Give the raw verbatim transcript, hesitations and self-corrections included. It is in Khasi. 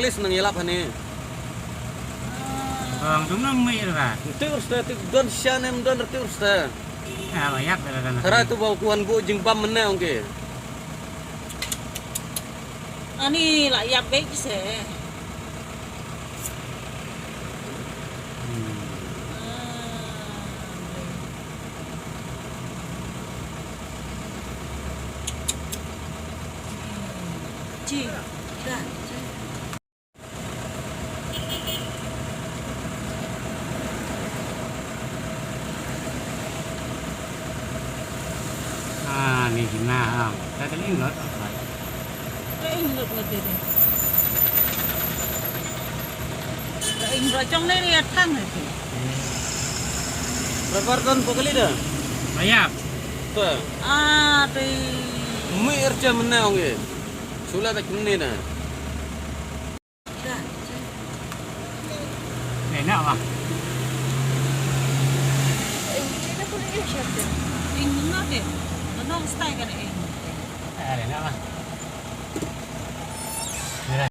Snang ïalap hangne. Bang, tu ngam mih ra. Te ur sta, te don sha ne em don te ur sta. Ah, ba ïap ra ra. Tharai tu ba u kuan bu jingbam mynne ong ki. Ani la ïap bek se. Hmm. Ah, ji, da, ji. Ah, ni hina, ah. Ka kali ingot, ah. Ka ingot ngat dei. Ka ingot jong ne ri atang ngat dei. Berapa ton pokoli dah? Bayar. Tuh. Ah, dei. Mui erja menang ye. Sula tak kene na. Eng nga te. Nong stai ka eng. Eng nga te.